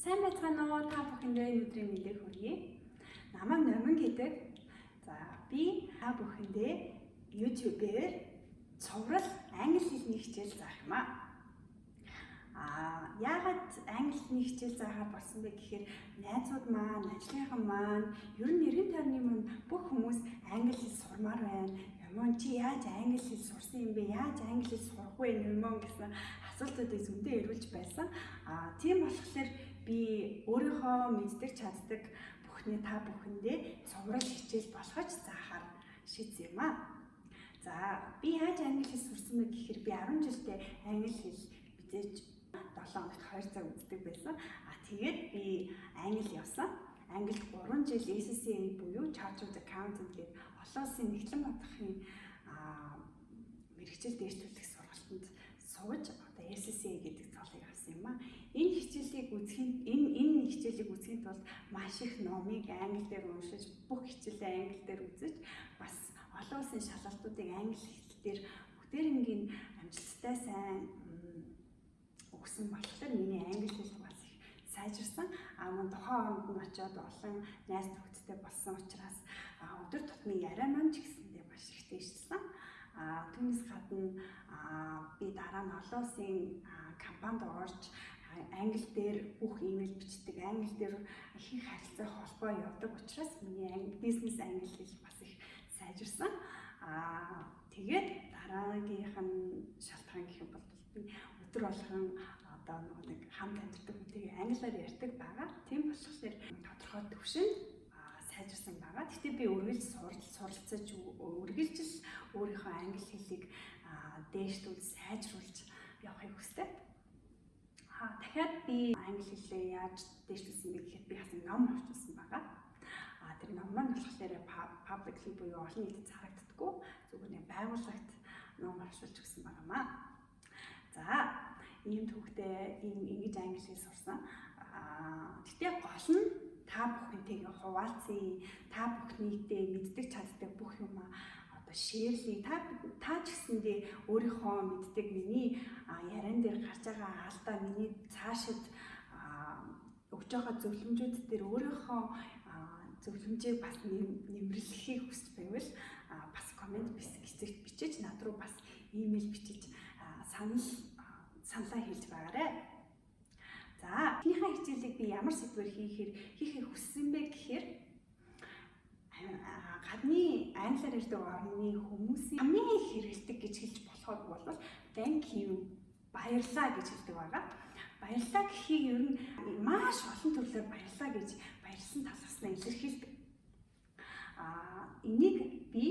Сайн байцгаана уу? Та бүхэндээ энэ өдрийн мэндийг хүргэе. Намайг Номин гэдэг. За, би та бүхэндээ YouTube-ээр цуврал англи хэлний хичээл заах юм аа. Яагаад англи хэлний хичээл заахаар болсон бэ гэхээр найзууд маань, ажлынхан маань, ер нь эргэн тойрны маань бүх хүмүүс англи хэл сурмаар байна. "Юмон, чи яаж англи хэл сурсан юм бэ? Яаж англи хэл сурах вэ, Юмон?" гэсэн асуултуудыг зөндөө эргүүлж байсан. Тийм болохоор би өөрийнхөө мэддэг, чаддаг бүхний та бүхэндээ цуврал хичээл болгож заахаар шийдсэн юм аа. За, би яаж англи хэл сурсан бэ гэхээр би 10 жилдээ англи хэл мэдээж 7 хоногт 2 цаг үздэг байсан. Тэгээд би англи явсан. Англид 3 жил ACCA буюу Chartered Accountant гэдэг олон улсын нэгтлэн бодохын мэргэжил дэвшлүүлэх сургалтанд сууж одоо ACCA гэдэг цолыг авсан юм а. Энэ хичээлийг үзэхийн тулд маш их номыг англи дээр уншиж, бүх хичээлээ англи дээр үзэж, бас олон улсын шалгалтуудыг англи хэл дээр бүгдээрингийн амжилттай сайн өгсөн болохоор миний англи хэл бас их сайжирсан. Мөн тухайн оронд нь очиод олон найз нөхөдтэй болсон учраас өдөр тутмын яриа маань ч гэсэндээ маш их дээшилсэн. Түүнээс гадна би дараа нь олон улсын компанид орж англи дээр бүх имэйл бичдэг, англи дээр их харилцаа холбоо явдаг учраас миний бизнес англи хэл бас их сайжирсан. Тэгээд дараагийнх нь шалтгаан гэх юм бол би өдөр болгон одоо нөгөө нэг хамт амьдардаг хүнтэйгээ англиар ярьдаг байгаа. Тийм болохоор тодорхой түвшинд сайжирсан байгаа. Гэхдээ би үргэлж суралцаж, үргэлж л өөрийнхөө англи хэлийг дээшлүүл, сайжруулж явахыг хүсдэг. Дахиад би англи хэлээ яаж дээшлүүлсэн бэ гэхэд би бас ном орчуулсан байгаа. Тэр ном маань болохоор publicly буюу олон нийтэд зарагддаггүй. Зүгээр нэг байгууллагт ном орчуулж өгсөн байгаамаа. За, ийм түүхтэй ийм ингэж англи хэл сурсан. Гэхдээ гол нь та бүхэнтэйгээ хуваалцъя. Та бүхнийдээ мэддэг, чаддаг бүх юм одоо share лий. Та та ч гэсэндээ өөрийнхөө мэддэг, миний яриан дээр гарч байгаа алдаа, миний цаашид өгж байгаа зөвлөмжүүд дээр өөрийнхөө зөвлөмжийг бас нэмэрлэхийг хүсэж байвал бас comment хэсэгт бичиж, над руу бас имэйл бичиж, саналаа хэлж байгаарай. За, эхнийхээ хичээлийг би ямар сэдвээр хийхээр хүссэн бэ гэхээр гадны англиар ярьдаг орны хүмүүсийн хамгийн их хэрэглэдэг гэж хэлж болохоор бол "thank you", баярлаа гэж хэлдэг байгаа. Баярлаа гэхийг ер нь маш олон төрлөөр баярлаа гэж баярлсан, талархснаа илэрхийлдэг. Энийг би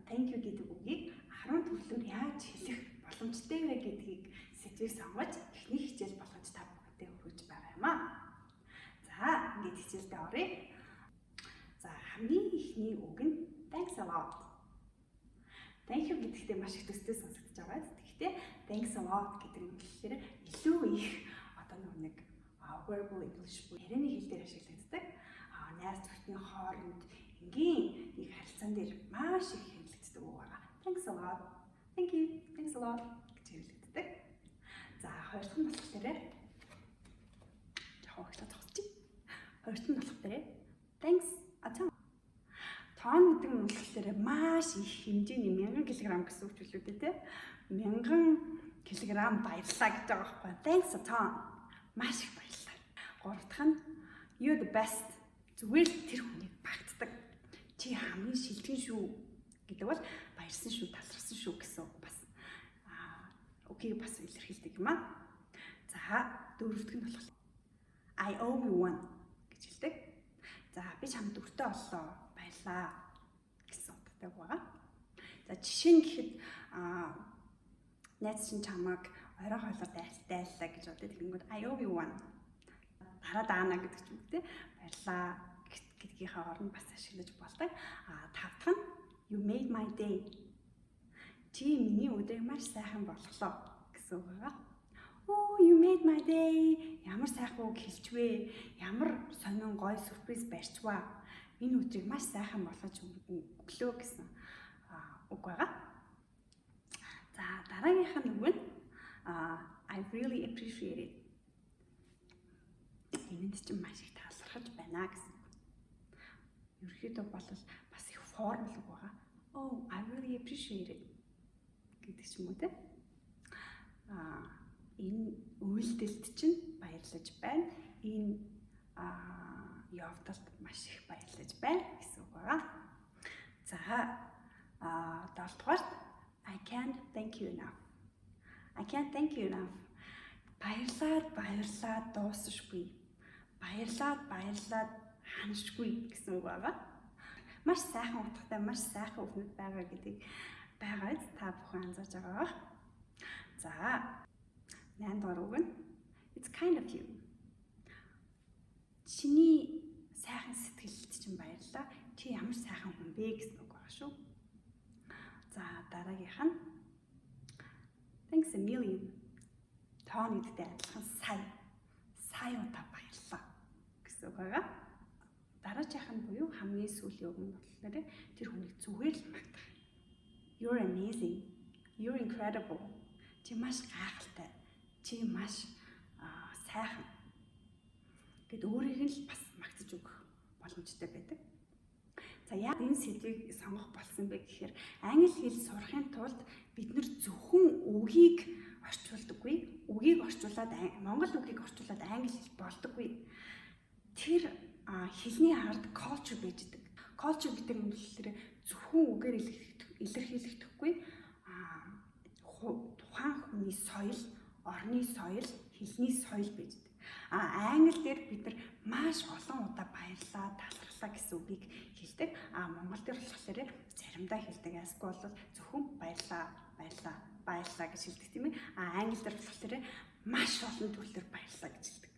"thank you" гэдэг үгийг 10 төрлөөр яаж хэлэх боломжтой вэ гэдгийг сэдвийг сонгож эхний хичээл болгож та бүхэндээ хүргэж байгаа юм аа. За, ингээд хичээлдээ оръё. За, хамгийн эхний үг нь "thanks a lot". "Thank you" гэдэгтээ маш их төстэй сонсогдож байгаа. Тэгэхдээ "thanks a lot" гэдэг нь болохоор илүү их одоо нэг verbal English буюу ярианы хэл дээр ашиглагддаг. Найз нөхдөний хооронд энгийн нэг харилцаан дээр маш их хэрэглэгддэг үг байгаа. "Thanks a lot." "Thank you." "Thanks a lot" гэж хэрэглэгддэг. За, хоёр дахь нь болохоор жоохон ихлэ зогсчих. Хоёр дахь нь болохоор "thanks a ton". "Ton" гэдэг нь болохоор маш их хэмжээний, 1000 кг гэсэн үг ч үлээ дээ, тий. 1000 килограмм баярлаа гэж байгаа байхгүй. "Thanks a ton." Маш их баярлалаа. Гурав дахь нь "you're the best". Зүгээр л тэр хүнийг багтдаг. "Чи хамгийн шилдэг шүү" гэдэг бол баярсан шүү, талархсан шүү гэсэн үг бас үгийг бас илэрхийлдэг юм аа. За, дөрөвдөх нь болохоор "I owe you one" гэж хэлдэг. За, би чамд өртөө оллоо. Баярлаа гэсэн утгатай байгаа. За, жишээ нь гэхэд найз чинь чамайг орой хоолоор дайллаа гэж бодъё. Тэгэнгүүт "I owe you one". Дараа даана гэдэг ч юм уу, те. Баярлаа гэдгийнхээ оронд бас ашиглаж болдог. Тав дахь нь "You made my day". Чи миний өдрийг маш сайхан болголоо гэсэн үг байгаа. "Oh, you made my day." Ямар сайхан үг хэлчвээ. Ямар сонин гоё сюрприз барьчваа. Миний өдрийг маш сайхан болгож өглөө гэсэн үг байгаа. За, дараагийнх нь үг нь "I really appreciate it". Энд чинь маш их талархаж байна гэсэн. Ерөнхийдөө бол бас их formal үг байгаа. "Oh, I really appreciate it" гэдэг ч юм уу, те. Энэ үйлдэлд чинь баярлаж байна. Энэ явдалд маш их баярлаж байна гэсэн үг байгаа. За, долдугаарт "I can't thank you enough". "I can't thank you enough". Баярлаад баярлаад дуусшгүй. Баярлаад баярлаад ханшгүй гэсэн үг байгаа. Маш сайхан утгатай, маш сайхан үгнүүд байгаа гэдгийг байгаа биз, та бүхэн анзаарч байгаа бах. За, 8 дугаар үг нь "It's kind of you". Чиний сайхан сэтгэлд чинь баярлалаа. Чи ямар сайхан хүн бэ гэсэн үг байгаа шүү. За, дараагийнх нь "Thanks a million". Тоон нэгдтэй адилхан сая. Сая удаа баярлалаа гэсэн үг байгаа. Дараачих нь буюу хамгийн сүүлийн үг нь болохоор тэр хүнийг зүгээр л магтах. "You're amazing. You're incredible." Чи маш гайхалтай. Чи маш сайхан гээд өөрийг нь л бас магтаж өгөх боломжтой байдаг. За, яг энэ сэдвийг сонгох болсон бэ гэхээр англи хэл сурахын тулд бид нар зөвхөн үгийг орчуулдаггүй. Үгийг орчуулад, монгол үгийг орчуулад англи хэл болдоггүй. Тэр хэлний ард culture байж байдаг. Culture гэдэг нь болохоор зөвхөн үгээр илэрхийлэгдэхгүй, тухайн хүний соёл, орны соёл, хэлний соёл байж байдаг. А англи дээр бид нар маш олон удаа баярлаа, талархлаа гэсэн үгийг хэлдэг. А монгол дээр болохоор заримдаа хэлдэг. Эсвэл бол зөвхөн баярлаа, баярлаа, баярлаа гэж хэлдэг, тийм ээ. А англи дээр болохоор маш олон төрлөөр баярлаа гэж хэлдэг.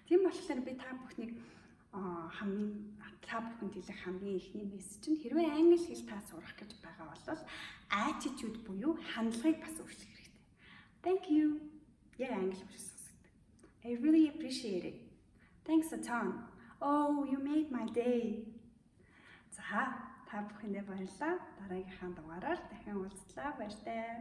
Тийм болохоор би та бүхнийг хамгийн та бүхэнд хэлэх хамгийн эхний мессеж нь хэрвээ англи хэл та сурах гэж байгаа бол attitude буюу хандлагыг бас өөрчлөх хэрэгтэй. Thank you. Яг англи хэлээр сонсогддог. I really appreciate it. Thanks a ton. Oh, you made my day. За, та бүхэндээ баярлалаа. Дараагийнхаа дугаараар дахин уулзлаа. Баяртай.